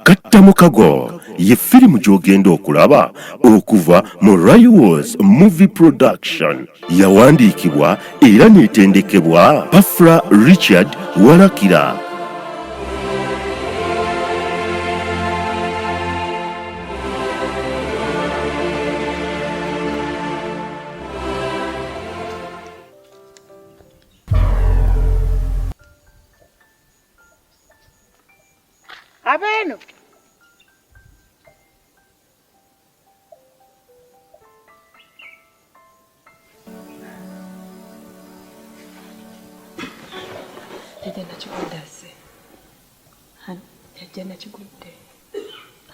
Akattamukago ye firimu gy'ogenda okulaba okuva mu Raywas Movie Production. Yawandiikibwa era n'etendekebwa Pafra Richard Walakira. Abeeno Jajja Nakigudde azze. Jajja Nakigudde.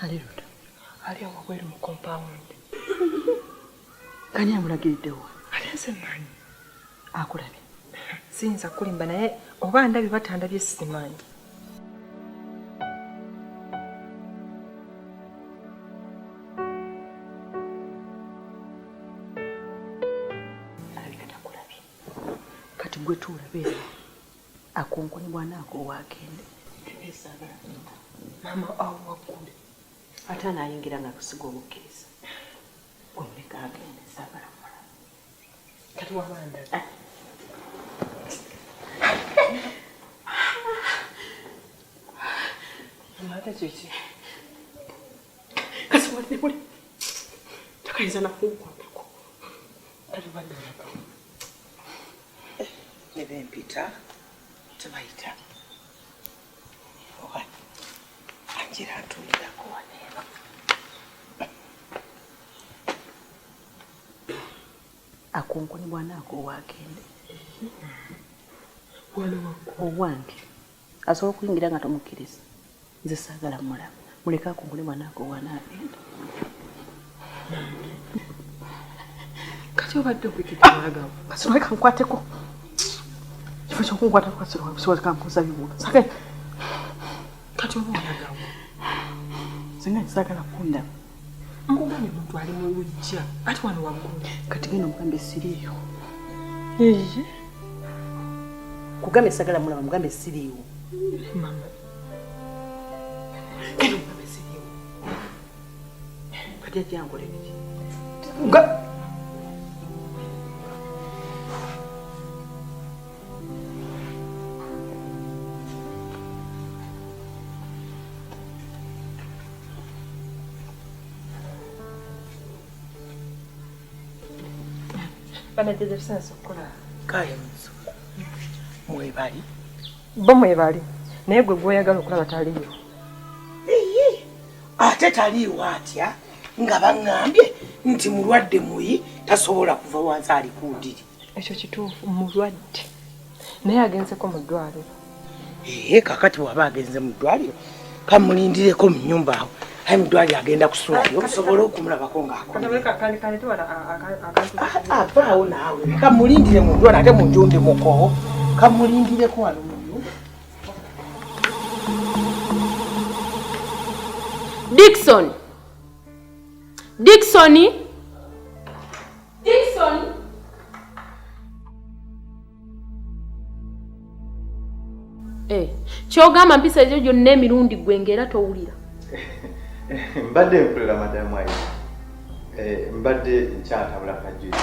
Ali luda. Ali awo wabweru mu compound. Kani amulagiriddewo? Ate nze mmanyi. Akulabye? Siyinza kukulimba naye oba ndabye oba tandabye simanyi. Alabika takulabye. Kati gwe tuula beera akonkone bw'anaakoowa agende. Maama awo waggulu. Ate anaayingira nga akusiga obukkiriza. Gwe muleke agende saagala mulaba. Kati waba ndabye. Maama ate kiki? Kasi wadde muli takayinza nakunkwatako. Kati obadde olaba. Ne bempita tebayita oba anjira ntuulirako wano eno. Akonkone bw'anaakoowa agende. Wano waggulu. Owange asobola okuyingira nga tomukkiriza. Nze saagala mulaba. Muleke akonkone bw'anaakoowa anaagenda. Kati obadde okwikidde olagawo. Kasolo leka nkwateko. Kifo ky'okunkwatako kasolo busobola kankoza biwuuba. Sake. Kati oba olagawo. Nze nga saagala kundaba. Nkugambye omuntu ali mu luggya ati wano waggulu. Kati genda omugambe siriiyo. Eyi. Kugambye saagala mulaba mugambe siriiwo. Mama. Genda omugambe siriiwo. Kati ajja nkole biki? Nga Bana jjajja tusanze okukola. Kale muzzukulu mwebali. Bo mwebali naye gwe gwoyagala okulaba taliiwo. Eyi ate taliiwo atya nga baŋŋambye nti mulwadde muyi tasobola kuva wansi ali ku ndiri. Ekyo kituufu mulwadde naye agenzeko mu ddwaliro. Ee kakati bw'aba agenze mu ddwaliro kamulindireko mu nnyumba awo aye mu ddwaliro agenda kusulayo osobole okumulabako ng'akomavaawo naawe kamulindire mu ddwaliro ate mu nju ndi mukoowo kamulindireko wano mu nnyumba. Dickson. Dickson. Dickson. Eh, kyogamba mpisa ezo gyonna emirundi gwe ng'era towulira. Mbadde nkulira madamu Aisha. Mbadde nkyatabula ka juice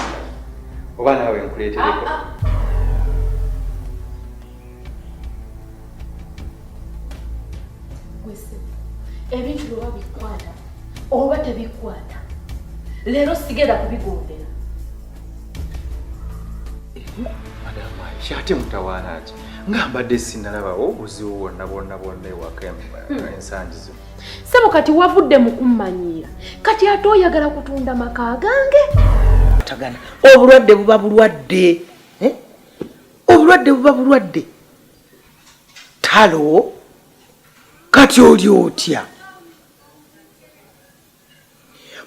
oba naawe nkuleetereko. Gwe ebintu byoba bikwata oba tebikwata leero sigenda kubigondera. Madamu Aisha ate mutawaana ki nga mbadde sinnalabawo obuzibu bwonna bwonna bwonna ewaka ensangi zino. Ssebo kati wavudde mu kummanyiira kati ate oyagala kutunda maka gange. Tagana obulwadde buba bulwadde, eh? Obulwadde buba bulwadde. Talo kati oli otya?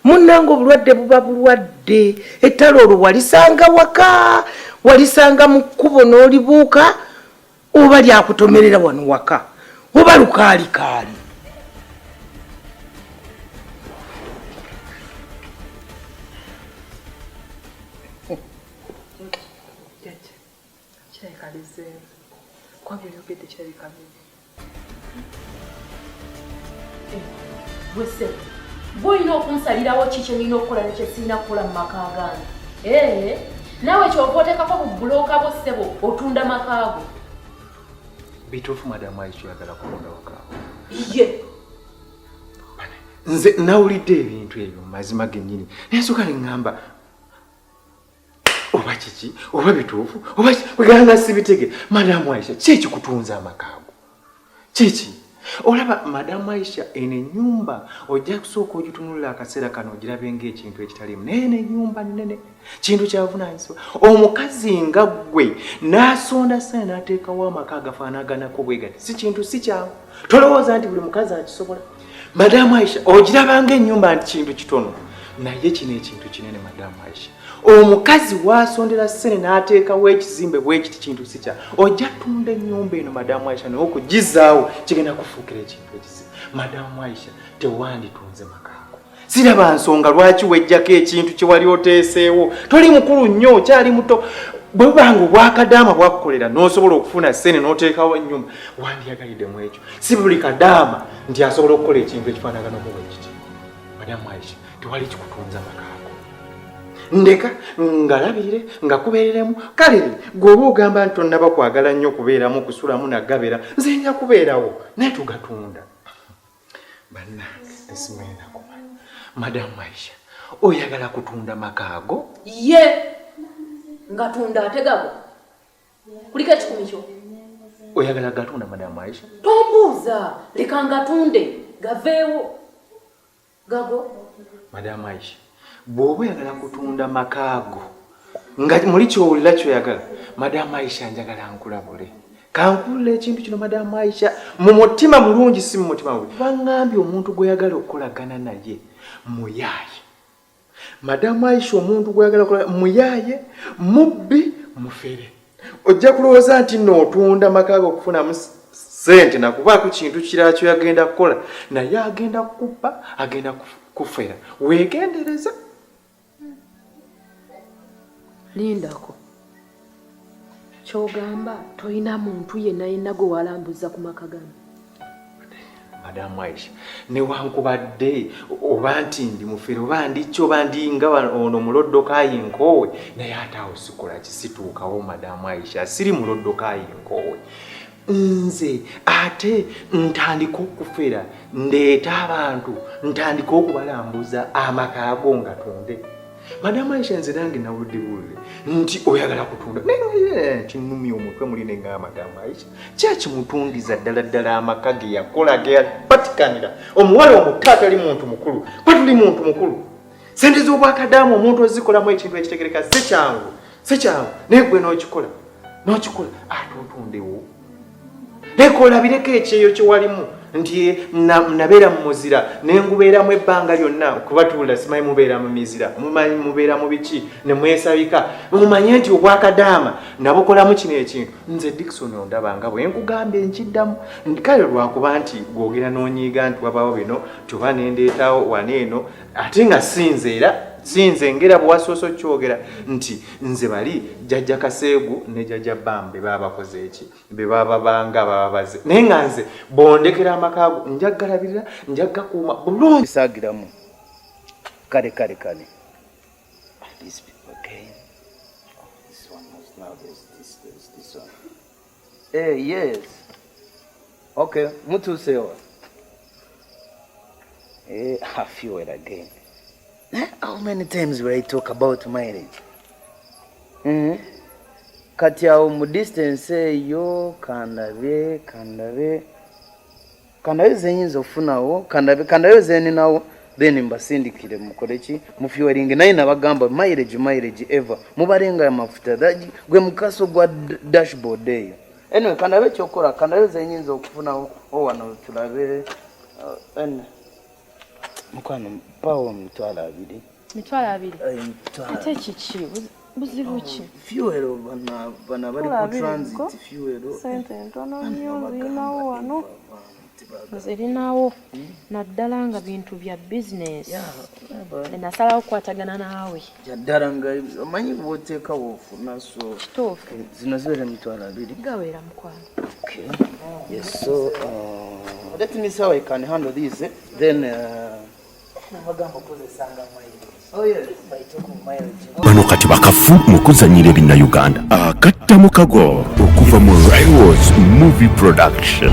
Munnange obulwadde buba bulwadde. Ettalo olwo walisanga waka, walisanga mu kkubo n'olibuuka, oba lyakutomerera wano waka, oba lukaalikaali. Jjajja, kirabika alizzeemu. Kuba by'oyogedde kirabika bibi. Gwe ssebo, gwe olina okunsalirawo ki kye nina okukola ne kye sirina kukola mu maka gange. Ee, naawe ky'ova oteekako bu bbulooka bwo ssebo otunda maka go. Bituufu madamu Aisha oyagala kutunda wakaawo? Ye. Nze nawulidde ebintu ebyo mu mazima gennyini naye nsooka ne ŋŋamba oba kiki oba bituufu oba kwegamba sibitege. Madamu Aisha, ki ekikutunza amaka ago? Kiki? Olaba Madamu Aisha, eno ennyumba ojja kusooka ogitunulira akaseera kano ogirabe ng'ekintu ekitaliimu, naye eno ennyumba nnene, kintu kyavunaanyizibwa. Omukazi nga ggwe n'asonda ssente n'ateekawo amaka agafaanaganako bwe gati, si kintu si kyangu. Tolowooza nti buli mukazi akisobola. Madamu Aisha, ogiraba ng'ennyumba nti kintu kitono, naye kino ekintu kinene. Madamu Aisha, omukazi waasondera ssente n'ateekawo ekizimbe bwekiti kintu si kya ojja tunda ennyumba eno Madamu Aisha, naye okugizaawo kigenda kufuukira ekintu ekizibu. Madamu Aisha, tewanditunze makaago. Siraba nsonga lwaki wejjako ekintu kye wali oteeseewo. Toli mukulu nnyo, okyali muto. Bwe buba nga obwakadaama bwakukolera n'osobola okufuna ssente n'oteekawo ennyumba, wandiyagalidde mu ekyo. Si buli kadaama nti asobola okukola ekintu ekifaanaganako bwe kiti. Madamu Aisha, tewali kikutunza makaago. Ndeka ngalabirire nga kubeereremu. Kale gwe oba ogamba nti tonnaba kwagala nnyo kubeeramu kusulamu nagabera, nze nja kubeerawo naye tugatunda. Bannange nsimanyi nakumanya. Madamu Aisha, oyagala kutunda makaago? Ye ngatunda ate gago kuliko ekikumi kyo. Oyagala gatunda Madamu Aisha? Tombuuza, leka ngatunde gaveewo gago. Madamu Aisha, bw'oba oyagala kutunda makaago nga muli kyowulira kyoyagala, Madamu Aisha njagala nkulabule. Kankuwulira ekintu kino Madamu Aisha, mu mutima mulungi si mu mutima mubi. Baŋŋambye omuntu gw'oyagala okukolagana naye muyaaye. Madamu Aisha, omuntu gw'oyagala okukolagana muyaaye, mubbi, mufere. Ojja kulowooza nti nno otunda maka go okufunamu ssente nakubaako kintu kirala kyoyagenda kukola, naye agenda kukubba, agenda kufera. Weegendereze. Lindako, kyogamba tolina muntu yenna yenna gwe walambuza ku maka gano? Madamu Aisha, newankubadde oba nti ndi mufere oba ndi ki oba ndi nga ono muloddokayi nkoowe, naye ate awo sikola kisituukawo. Madamu Aisha, siri muloddokayi nkoowe nze, ate ntandika okufera ndeeta abantu ntandika okubalambuza amaka go nga tunde. Madamu Aisha, nze nange nawulidde buwulire nti oyagala kutunda, naye kinumya omutwe muli ne ngamba Madamu Aisha kyakimutundiza ddala ddala amaka ge yakola ge yapatikanira omuwala omuto atali muntu mukulu. Kwatuli muntu mukulu, sente z'obwakadaamu omuntu ozikolamu ekintu ekitegereka si kyangu, si kyangu, naye gwe n'okikola n'okikola ate otundewo. Leka olabireko ekyeyo kye walimu nti nabeera mu muzira nengubeeramu ebbanga lyonna kubatuula, simanyi mubeera mu mizira, mumanyi mubeera mu biki ne mwesabika, mumanye nti obwakadaama nabukolamu kino ekintu. Nze Dickson ondaba nga bwe nkugambye nkiddamu, kale lwakuba nti gwogera n'onyiiga nti wabaawo bino nti oba nendeetawo wano eno, ate nga sinze era sinze ngera bwe wasoose okyogera nti nze bali jjajja Kaseegu ne jjajja Bambe baba bakoze eki be baba banga baba baze, naye nga nze bondekera amaka ago nja galabirira, nja gakuuma bulungi. Saagiramu kale kale kale. These people again. Oh, this one has now there's this, there's this one. Hey, yes. Okay, mutuusewa. Eh, I fuel again. Eh, how many times will I talk about mileage? Kati awo mu distance eyo kandabe kandabe kandabe zenyinza okufunawo, kandabe kandabe zeninawo, then mbasindikire mukole ki, mufueling. Naye nabagamba mileage, mileage ever mubalenga amafuta gwe mukaso gwa dashboard eyo. Anyway, kandabe ekyokukola, kandabe zenyinza okufunawo o wano tulabe. Anyway, mukwano, mpawo 20,000. 20,000? Eh, 20,000. Ate kiki? Buzibu ki? Fuel bana bana bali ku 20,000 transit go. Fuel. Sente ntono nnyo nzirinawo wano, nzirinawo naddala nga bintu bya bizinesi. Nasalawo okukwatagana naawe. Kyaddala nga omanyi bwoteeka woofuna, so Kituufu. Zino ziwera 20,000. Gawera mukwano. Okay. Yes, so Let me see how I can handle this, eh? Then Bagamba okozesanga mileage. Oh, yes. Bayite ku mileage. Bano kati bakafu mu kuzannyira Ebinnayuganda. Akatta mu kago okuva mu Rivals Movie Production.